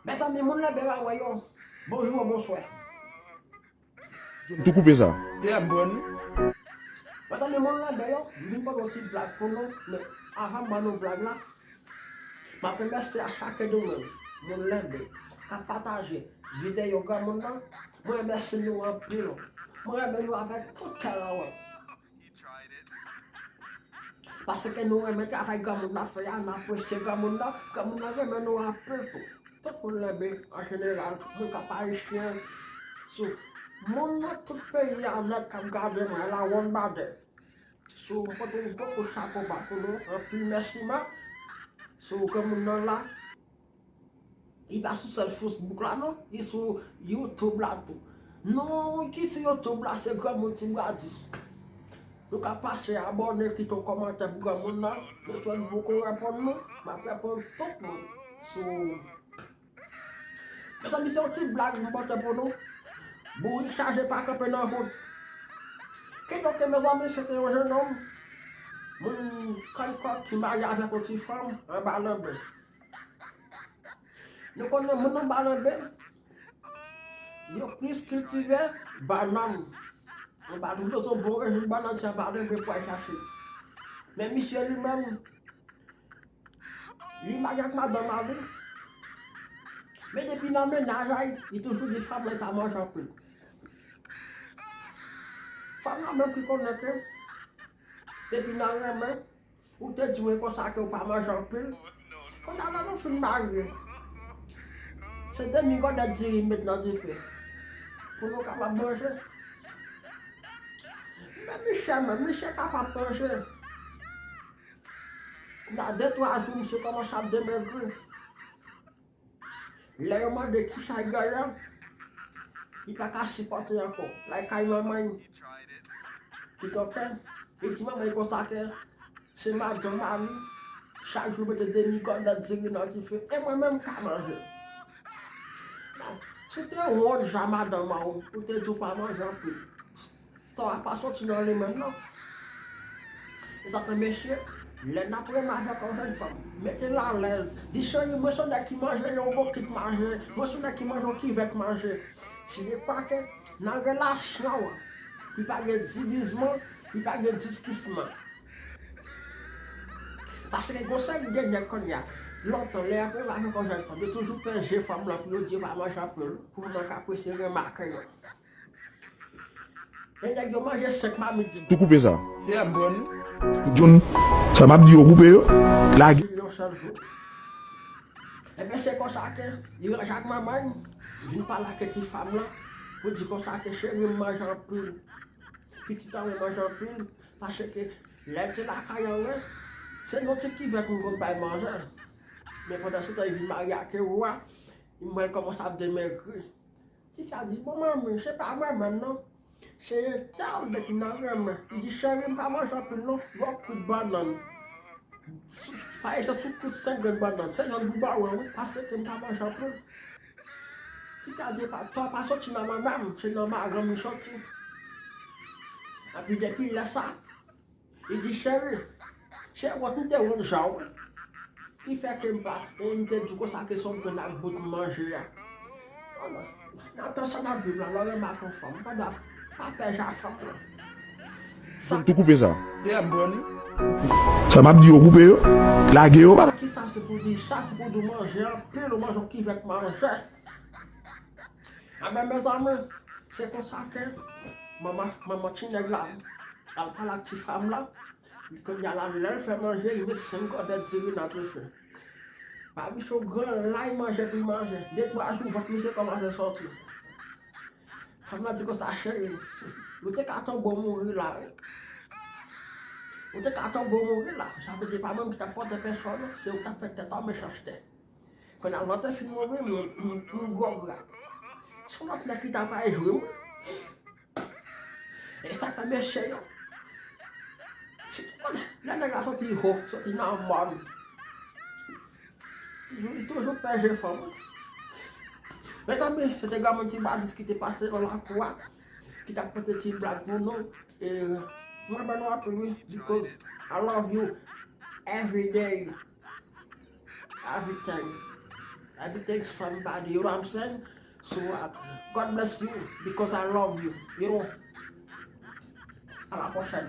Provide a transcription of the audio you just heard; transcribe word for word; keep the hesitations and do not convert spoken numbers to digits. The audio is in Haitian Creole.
Mezanmi, moun Lanbè a wè yo. Bonjou, bonswè. Tou koupe sa. Mezanmi, moun Lanbè yo, m vin pote yon ti blag pou nou, men avan m ban nou blag la, m ap remèsye a chak de nou menm, moun Lanbè, k ap pataje videyo granmoun nan. Mwen remèsye nou anpil. Mwen renmen nou avèk tout kè mwen. Paske nou renmen travay granmoun nan fè a, n apresye granmoun nan, granmoun nan renmen nou anpil tou. Tout moun Lanbè an jeneral, moun k ap ayisyen, sou moun nan tout peyi a nèt k ap gade mwen la wonn badè. Sou m pote yon gwo kout chapo ba pou nou, anpil mèsi man. Sou granmoun nan la. Li pa sou sèl Facebook la non, li sou YouTube la tou. Nou ki sou YouTube la se granmoun ti bradis. Nou ka pase abòne, kite yon kòmantè pou granmoun nan. Mesye m poko reponn nou, m ap reponn tout moun. Sou Mezanmi, se yon ti blag m pote pou nou. Bourik chaje pa kanpe nan wout. Kidonk, mezanmi, se te yon jennonm, moun Kannkòk ki marye avèk yon ti fanm anba Lanbè. Nou konnen moun anba Lanbè, yo plis kiltive bannann. Anba Lanbè, se yon bon rejim bannann, se anba Lanbè pou al chache. Men misye li menm, li marye ak madanm a li. Men depi nan mennaj a li, li toujou di fanm lan pa manje anpil. Fanm lan menm ki konnen ke depi nan renmen, ou te di mwen konsa ke ou pa manje anpil. Kounye a la nou fin marye, se demi gòdèt diri m met nan dife pou nou kapab manje. Men misye menm, misye kapab manje. Nan de twa jou, misye kòmanse ap demegri. Lè yo mande kisa l genyen, li pa ka sipòte ankò. L al kay manman l. Kidonk, li di manman l konsa ke se madanm a li, chak jou mete demi gòdèt diri nan dife, e mwen menm m ka manje. Men, si w te wont jan madanm an, ou te di w pa manje anpil. Tò a pa soti nan li menm non. E sa fè mesye, lè n ap renmen avèk yon jèn fanm, mete l alèz. Di cheri, mwen se yon nèg ki manje yon bokit manje, mwen se yon nèg ki manje yon kivèt manje. Si de fwa ke nan relasyon an, pou pa gen divizman, pou pa gen diskisman. Paske gen yon seri de nèg kounye a, lontan, lè y ap renmen avèk yon jèn fanm, yo toujou pèse fanm lan pou yo di yo pa manje anpil, pou fanm lan ka apresye remake yo. E nèg yo manje senk mamit. Tou koupe sa. John, sa m ap di yo koupe yo. Lage. Ebyen se konsa ke li ranje ak manman l, vin pale ak ti fanm lan, pou di konsa ke cheri m manje anpil. Pitit an mwen manje anpil, paske lè l te lakay an wi, se yon ti kivèt m konn bay manje. Men pandan se tan li vin marye ak ou a, li m wè l kòmanse ap demegri. Tifi a di, bon manmi, se pa mwen menm non. Se entèl nèg ki nan renmen. Li di, cheri, m pa manje anpil non. Yon kout bannann. Pa egzanp, sou kout senk grenn bannann. Se yon boubawen wi, paske m pa manje anpil. Tifi a di, pa, tò pa soti nan manman m, se nan madanm li soti. Epi depi lè sa, li di, cheri, se wont m te wont jan wi. Ki fè ke m pa, e m te di konsa ke se yon grenn ak bout m manje a. Nan tan sa n ap viv la, lè w renmen ak yon fanm, pa da, pa pè jan fanm lan. Tou koupe sa. Yeah, bro. Sa m ap di yo koupe yo, lage yo pa. Kisa se pou di sa, se pou di w manje anpil, ou manje yon kivèt manje. Anben mezanmi, se konsa ke manman, manman ti nèg la al pale ak ti fanm la. Kounye a la, lè l fè manje, li met senk gòdèt diri nan dife. Babichon gran lay manje pou l manje. De twa jou, vant misye kòmanse soti. Fanm lan di konsa, cheri, ou te ka tonbe w mouri la wi. Ou te ka tonbe w mouri la. Sa vle di pa mwen menm ki t ap pote pèsòn, se ou k t ap fè tèt an mechanste. Kounye a lè w te fin mouri, m, m, m gwòg la. Se yon lòt nèg ki ta pral jwe m. E sa k fè mesye yo. Si, lè nèg la soti ho, soti nan mòn, li toujou pèse fanm. Mezanmi, se te granmoun ti badis ki te pase nan lakou a, ki t ap pote ti blag pou nou. E mwen ban nou anpil wi, because I love you every day. Everything. Everything somebody, you know what I'm saying? So uh, God bless you because I love you. You know. À la prochaine.